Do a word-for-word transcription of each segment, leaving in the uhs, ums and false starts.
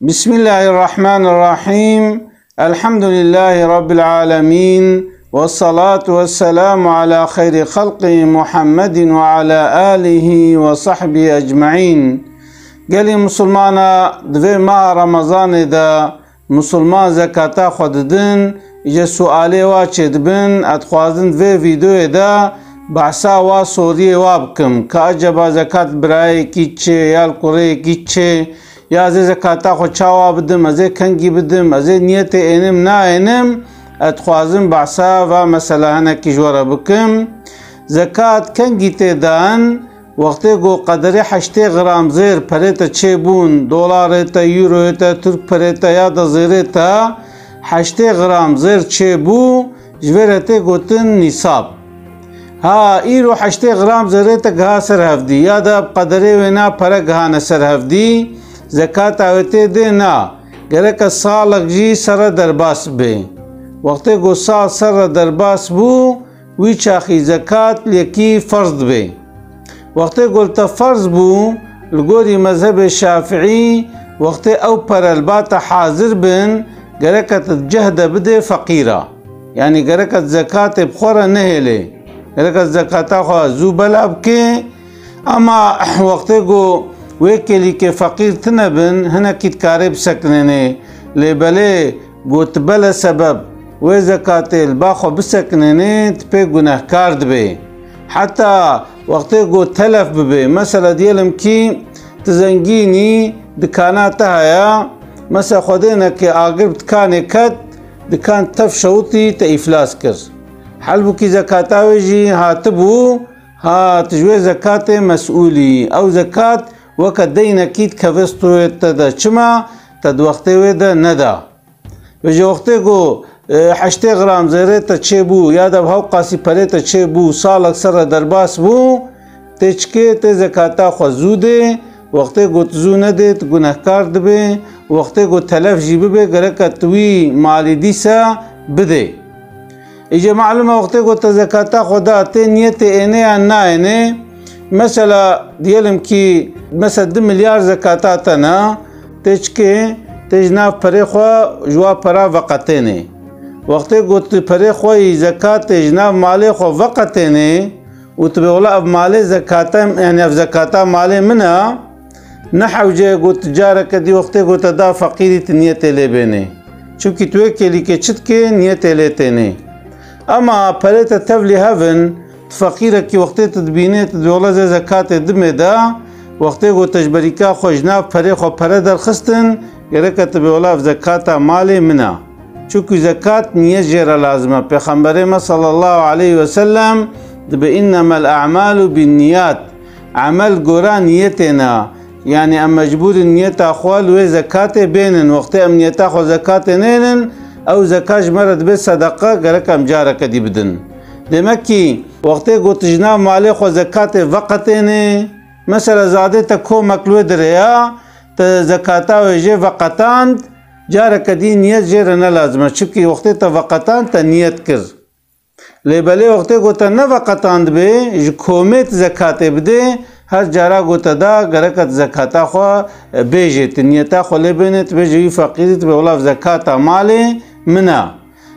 Bismillahirrahmanirrahim. Elhamdülillahi Rabbil alemin. Ve salatu ve selamu ala hayri halqi Muhammedin ve ala alihi ve sahbihi ecmaîn. Gelî Musulmana, di vê meha Remezanê de Musulman zekata xwe didin, îce sualê wa çêdibin, ez dixwazim di vê vîdeoyê de behsa wa soriyê wa bikim, ka eceba zekat birayekî çê, ya li kureyekî çê, ya ez ê zekata xwe çawa bidim, ez ê kengî bidim, ez ê niyetê ênim, naênim, ez dixwazim behsa va mesela hinekî ji we re bikim. Zekat kengî tê dan? Wextê ku qederê heştê gram zêr perê te çêbûn, dolarê te, euroyê te, tirk perê te ya da zêrê te, heştê gram zêr çêbû, ji vê re tê gotin nîsab. Ha, îro heştê gram zêrê te giha ser hevdî, ya da bi qederê wêna pere gihane ser hevdî, zekata wê tê dê na, gereke salek jî ser re derbas bê. Wextê ku sal ser re derbas bû, wî çaxî zekat li yekî ferz dibe. Wextê ku li te ferz bû, li gorî mezhebê Şafiî, wextê ew pere li ba te hazir bin, gereke tu cehde bidê feqîra. Yanî gereke tu zekatê bi xwe re nehêlê. Gereke tu zekata xwe zû bela bikê, ema wextê ku wê kêlîkê feqîr tine bin, hinekî dikarê bisekinênê. Lê belê, got bele sebeb wê zekatê li ba xwe bisekinênê, tu pê gunehkar dibê. Heta wextê ku telef bibê, mesela diyelim kî tu zengînî, dikana te heye, mesela xwedênekê agir bi dikanê ket, dikan tev şewitî, te îflas kir. Halbûkî zekata wê jî hatibû, ha tu ji wê zekatê mesûlî. Ew zekat weke deynekî dikeve stûyê te de. Çima? Te di wextê wê de neda. Vêje wextê ku, e, heştê gram zêrê te çêbû, ya da bi hewqasî perê te çêbû, salek ser re derbas bû, tê çikê, tê zekata xwe zû dê, wextê ku tu zû nedê, tu gunehkar dibê, wextê ku telef jî bibê, gereke tu wî malî dîsa bidê. Îce malum e, wextê ku te zekata xwe da, tê niyetê ênê yan naênê, mesela, diyelim ki, mesela, du milyar zekata te ne, tê çikê, tê ji nav perê xwe ji wa pera veqetênê. Wextê ku tu perê xwe yî zekatê ji nav malê xwe veqetênê û tu bê wela ev malê zekata, yani ev zekata malê min e, ne hewce ku tu careke dî wextê ku te da feqîrî tu niyetê lê bênê. Çimkî tu wê kêlîkê çi dikê, niyetê lê tênê. Ema perê te tevlî hev in, tu feqîrekî wextê tu dibînê, tu dê wela zê zekatê dimê de, wextê ku te ji berîka xwe ji nav perê xwe pere derxistin, gereke tu bê wela ev zekata malê min e. Çimkî zekat niyet jê re lazim e. Pêxemberê me sallallahu aleyhi ve sellem dibe, "Innemel a'malu bin niyat." Emel gora niyetê ne. Yanî em mecbûr in niyeta xwe li wê zekatê bênin. Wextê em niyeta xwe zekatê nênin, ew zekat ji me re dibe sedeqe, gerek em careke dî bidin. Demek kî, wextê ku tu ji nav malê xwe zekatê veqetênê, mesela zadê te komek li wê dirê ya, te zekata wê jê veqetand, careke dî niyet jê re ne lazim e. Çimkî wextê te veqetand, te niyet kir. Lê belê wextê ku te neveqetandibê, ji komê tu zekatê bidê, her cara ku te da, gereke tu zekata xwe bêjê, tu niyeta xwe lê bênê, tu bêjê wî feqîrî, tu bê wela ev zekata malê min e.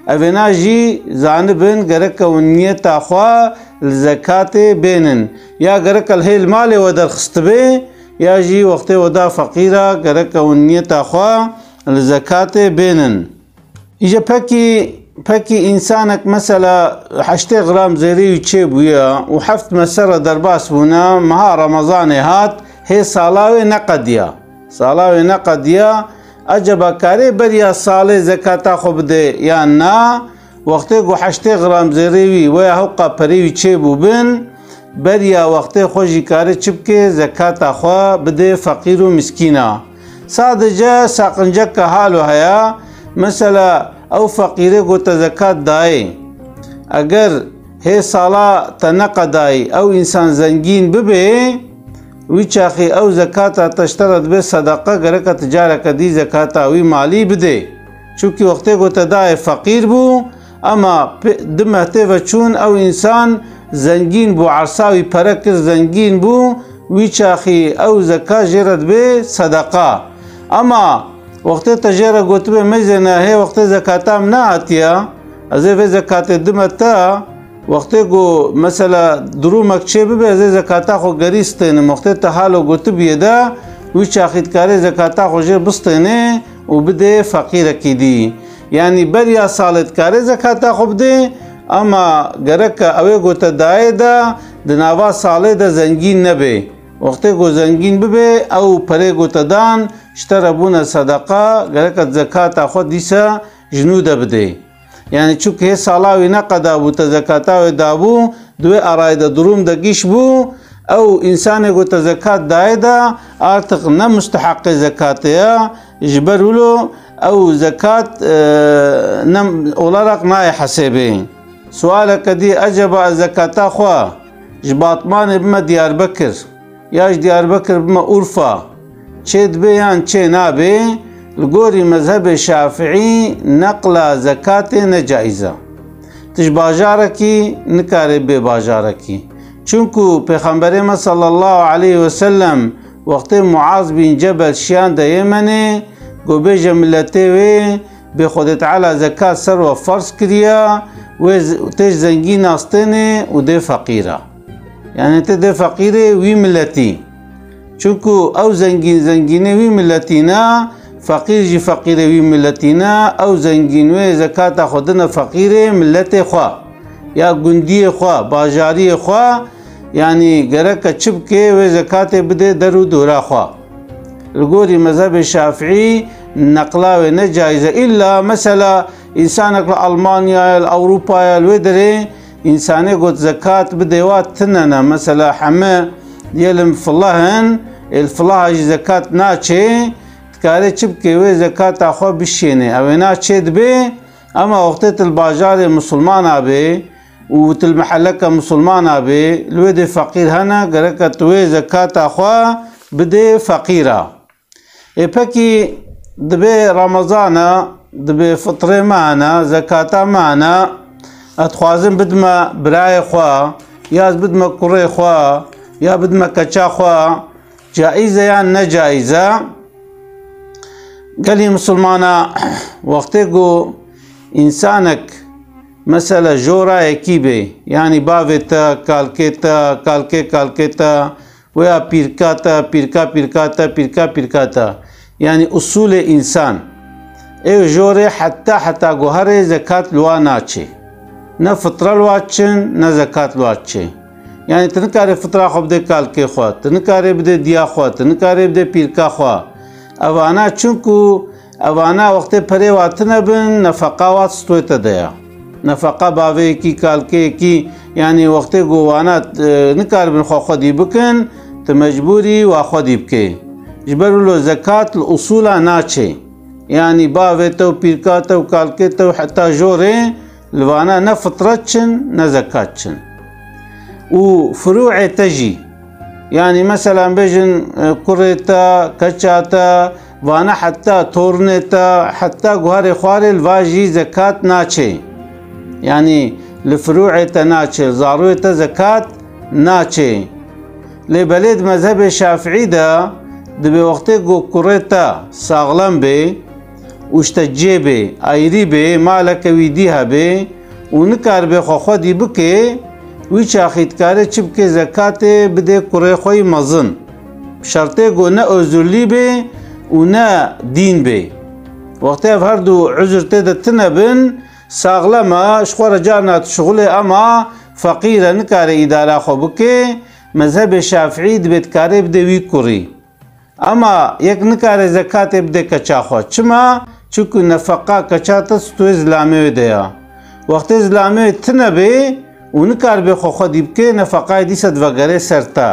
Evêna jî zanibin, gereke hûn niyeta xwe li zekatê bênin. Ya gereke li hêl malê we derxistibê, ya jî wextê we da feqîra, gereke hûn niyeta xwe li zekatê bênin. Îje pekî, pekî însanek mesela heştê gram zêrê wî çêbûye û heft meh ser re derbas bûne, meha Remezanê hat, hê sala wê neqediya. Sala wê neqediya, eceba karê beriya salê zekata xwe bide yan na? Wextê ku heştê gram zêrê wî weya hewqa perê wî çêbûbin, beriya wextê xwe jî kare çi bike, zekata xwe bide feqîr û miskîna. Sadece saqinceke halo heye, mesela ew feqîrê ku te zekat dayê, eger hê sala te neqedayî ew însan zengîn bibe, wî çaxî ew zekata te ji te re dibe sedeqe, gereke tu careke dî zekata wî malî bidê. Çimkî wextê ku te dayê feqîr bû, ema pê-, du meh tê ve çûn ew însan zengîn bû, ersa wî pere kir, zengîn bû, wî çaxî ew zekat jê re dibe sedeqa. Ema Wextê te jê re gotibe meyzêne, hê wextê zekata min nehatiye, ez ê vê zekatê dime te, wextê ku mesela durûmek çê bibe, ez ê zekata xwe gerî stênim. Wextê te halo gotibiyê de, wî çaxî dikarê zekata xwe jê bistênê û bidê feqîrekî dî. Yanî beriya salê dikarê zekata xwe bidê, ama gereke ew ê ku te dayê de di nava salê de zengîn nebe. Wextê ku zengîn bibe, ew perê ku te dan ji te re bûne sedeqa, gereke zekata xwe dîsa ji nû de bidê. Yanî çunku hê sala wî neqeda bû, te zekata wê dabû, di wê arayê de durum de giş bû, ew însanê ku te zekat dayê de, artık ne musteheqê zekatê ye, ji ber wilo ew zekat, e, ne olarak nayê hesêbê. Sualeke dî, eceba ez zekata xwe ji Batmanê bime Diyarbekir, ya ji Diyarbekir bime Urfa, çê dibe yan çê nabe? Li gorî mezhebê Şafiî neqla zekatê ne caiz e. Tu ji bajarekî nikare bê bajarekî. Çunku Pêxemberê me sallallahu aleyhi ve sellem wextê Muaz bin Cebel şiyande Yemenê, got bêje miletê wê, bê Xwedê Teala zekat ser we ferz kiriye, wê z-, tê ji zengîn nastênê û dê feqîra. Yanî tê dê feqîrê wî miletî. Çunku ew zengîn zengînê wî miletî ne, feqîr jî feqîrê wî miletî ne, ew zengîn wê zekata xwe dine feqîrê miletê xwe, ya gundiyê xwe, bajariyê xwe, yanî gereke çi bike wê zekatê bide der û dora xwe. Li gorî mezhebê Şafiî neqla wê ne caiz e. Îlla mesela însanek li Almanyayê, li Ewropayê, li wê derê însanê got zekat bidê wa tune ne. Mesela heme diyelim filah in, ê li filaha jî zekat naçê, dikarê çi bike wê zekata xwe bişêne. Ew ê naçê dibe, ema wextê tu li bajarê misilmana bê, û tu li mehelleke misilmana bê, li wê dê feqîr hene, gereke tu wê zekata xwe bidê feqîra. Ê pekî dibê Remezan e, dibê fitrê me hene, zekata me hene, ez dixwazim bidime birayê xwe, ya ez bidime kurê xwe, ya bidime keça xwe, caiz e yan ne caiz e? Gelî misilmana, wextê ku însanek, mesela, jora yekî bê, yanî bavê te, kalkê te, kalkê kalkê te, wê ya pîrka te, pîrka pîrka te, pîrka pîrka te, yanî usulê însan, ew jorê heta heta guherê zekat li wa naçê. Ne fitra li wa çin, ne zekat li wa çê. Yanî tu nikarê fitra xwe bidê kalkê xwe, tu nikarê bidê diya xwe, tu nikarê bidê pîrka xwe. Evana çunku evana wextê perê wa tine bin, nefeqa wa stûyê te de ya. Nefeqa bavê yekî, kalkê yekî, yanî wextê ku wana, e, nikaribin xwe xwedî bikin, tu mecbûrî wa xwedî bikê. Ji ber wilo zekat li usûla naçê. Yanî bavê te û pîrka te û kalkê te û heta jorê li vana ne fitret çin, ne zekat çin. Û firûê te jî, yanî mesela bêjin, e, kurê te, keça te, vana heta tornê te, heta guherê xwarê li va jî zekat naçê. Yanî li firûê te naçê, li zarûyê te zekat naçê. Lê belê di mezhebê Şafiî de dibê wextê ku kurê te saxlem bê û ji te cê bê, ayrî bê, maleke wî dî hebê û nikaribê xwe xwedî bikê, wî çaxî dikarê çi bikê, zekatê bidê kurê xwe yî mezin. Şertê ku ne ozurlî bê û ne dîn bê. Wextê ev her du uzur tê de tine bin, saxlem e, ji xwe re carna dişixulê, ema feqîr e, nikare îdara xwe bike. Mezhebê Şafiî dibê dikarê bide wî kurî. Ema yek nikare zekatê bide keça xwe. Çima? Çunku nefeqa keça te stûyê zilamê wê de ya. Wextê zilamê wê tine bê û nikaribe xwe xwedî bike, nefeqayê dîsa divegerê ser te.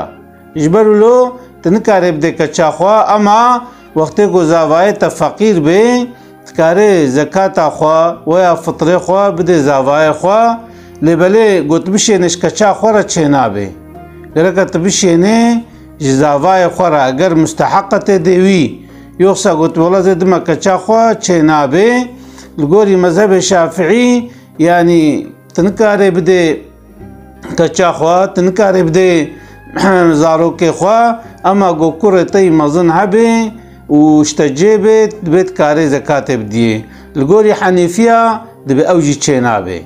Ji ber wilo tu nikarê bidê keça xwe, ema wextê ku zavayê te feqîr bê, dikarê zekata xwe weya fitrê xwe bidê zavayê xwe, lê belê got bişêne ji keça xwe re çênabê. Gereke tu bişênê ji zavayê xwe re, eger musteheqe tê dê wî, yoxsa got wela zê dime keça xwe çênabê. Li gorî mezhebê Şafiî, yanî tu nikarê bidê keça xwe, tu nikarê bidê zarokê xwe, ema ku kurê te yî mezin hebê û ji te cê bê, dibê tu karê zekatê bidiyê. Li gorî Henîfiya dibê ew jî çênabe.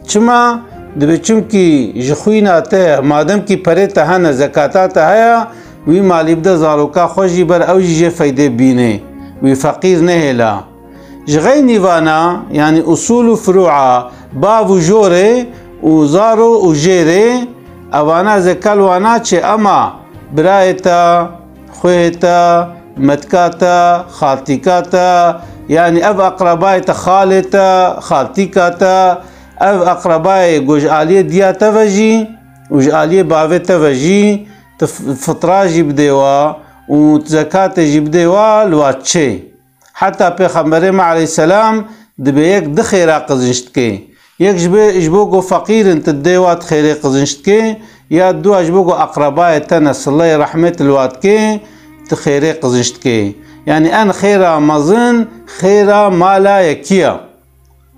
Çima? Dibê çimkî ji xwîna te, mademkî perê te hene, zekata te heye, wî malî bide zaroka xwe jî ber ew jî jê feydê bînê. Wî feqîr nehêla. Ji xeynî vana, yanî usûl û firûa, bav û jorê û zaro û jêrê, evana zeka li wana çê, ema birayê te, xwêhê te, metka te, xaltîka te, yanî ev eqrebayê te, xalê te, xaltîka te, ev eqrebayê ku ji aliyê diya te ve jî û ji aliyê bavê te ve jî, tu f-, fitra jî bidê wa û tu zekatê jî bidê wa, li wa çê. Heta Pêxemberê me aleyhisselam dibê yek du xêra qizînç dike. Yek ji bê, ji bo ku feqîr in, tu didê wa, tu xêrê qizînç dike, ya dua ji bo ku eqrebayê te ne, sileyê rehmê tu li wa dike, tu xêrê qizînç dike. Yanî en xêra mezin, xêra mala yekî ye.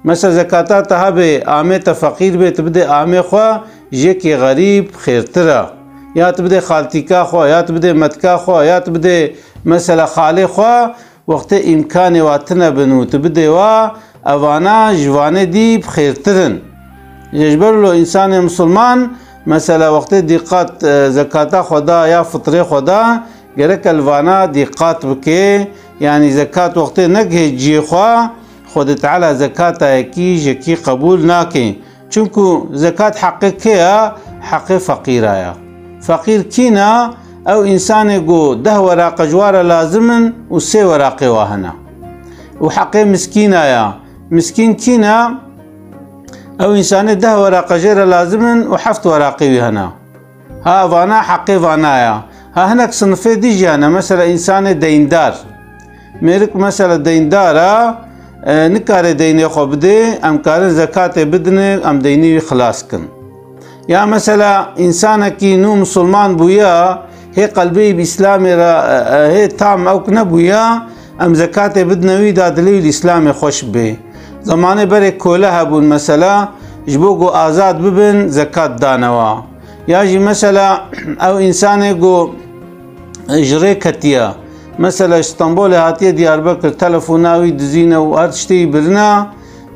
Mesela zekata te hebe, amê te feqîr bê, tu bidê amê xwe, ji yekî xerîb xêrtir e. Ya tu bidê xaltîka xwe, ya tu bidê metka xwe, ya tu bidê mesela xalê xwe, wextê îmkanê wa tine bin û tu bidê wa, evana ji vanê dî bi xêrtir in. Ji ber lo însanê misilman, mesela wextê dîqat, e, zekata xwe da ya fitrê xwe da, gereke li vana dîqat bike, yanî zekat wextê negihê cihê xwe, Xwedê Teala zekata yekî ji yekî qebûl nake. Çunku zekat heqê kê ye? Heqê feqîra ye. Feqîr kî ne? Ew însanê ku deh weraqe ji wa re lazim in û sê weraqê wa hene. Û heqê miskîna ye. Miskîn kî ne? Ew însanê deh weraqe jê re lazim in û heft weraqê wî hene. Ha, vana heqê vana ye. Ha, hinek sinifê dî jî hene. Mesela însanê deyndar. Mêrik mesela deyndar e, e, nikare deynê xwe bidê, em karin zekatê bidinê, em deynê wî xilas kin. Ya mesela însanekî nû misilman bûya, hê qelbê wî bi Îslamê re, e, e, hê tam ewk nebûya, em zekatê bidine wî da dilê wî li Îslamê xweş bê. Zemanê berê kole hebûn mesela, ji bo ku azad bibin, zekat dane wa. Ya jî mesela ew însanê ku ji rê ketiye. Mesela ji Stenbolê hatiye Diyarbekir, telefona wî dizîne û her tiştê wî birine.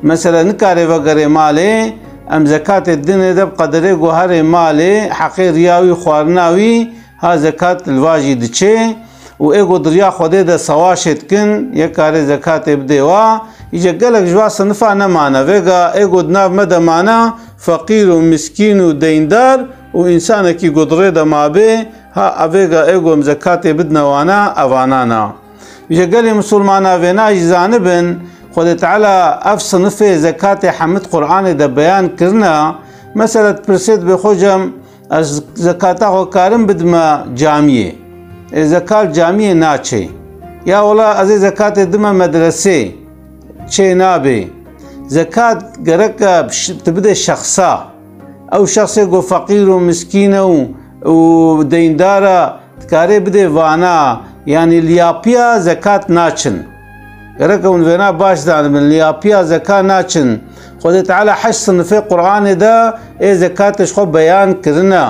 Mesela nikare vegerê malê, em zekatê dinê de bi qederê ku herê malê, heqê riya wî, xwarina wî, ha zekat li va jî diçê. Û ê ku di riya Xwedê de sewaşê dikin, yek karê zekatê bidê wa. Îce gelek ji va sinifa nemane. Vêga ê ku di nav me de mane, feqîr û miskîn û deyndar û însanekî ku di rê de mabê, ha, evêga ê ku em zekatê bidine wana, evana ne. Îce gelê misilmana vêna jî zanibin, Xwedê Teala ev sinifê zekatê hemid Qur'anê de beyan kirine. Mesela dipirsê dibê, xocam, Ez zekata xwe karim bidime camiyê. Ê, zekat camiyê naçê. Ya wela ez ê zekatê dime medresê. Çê nabê. Zekat gereke bi ş-, tu bidê şexsa. Ew şexsê ku feqîr û miskîn e û, û deyndar e, dikarê bidê vana. Yanî liyapiya zekat naçin. Gerek hûn vêna baş zanibin, liyapiya zeka naçin. Xwedê Teala heşt sinifê Qur'anê de ê zekatê ji xwe beyan kirine.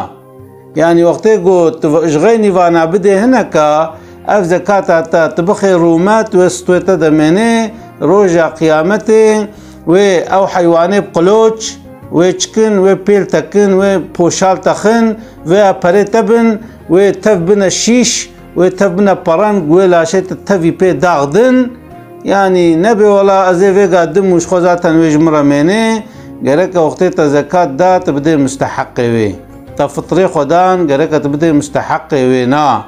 Yanî wextê ku tu ji xeynî vana bidê hineka, ev zekata te tu bixê rûmet, wê stûyê te demênê, roja qiyametê, wê ew heywanê bi qiloç, wê çikin, wê pêl tekin, wê poşal texin, vê perê te bin, wê tev bine şîş, wê tev bine pereng, wê laşê te tevî pê dax din. Yanî nebê wela ez ê vêga dim û ji xwe zaten wê ji min re mênê. Gereke wextê te zekat da, tu bidê musteheqê wê. Te fitrê xwe dan, gereke tu bidê musteheqê wê. Na.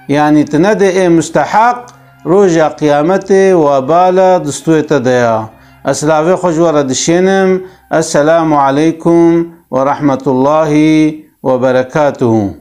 Yanî tu nedê ê musteheq, roja qiyametê webala di stûyê te de ya. Ez silavê xwe ji we re dişênim. Esselamu aleykum ve rahmetullahi ve berekatuhu.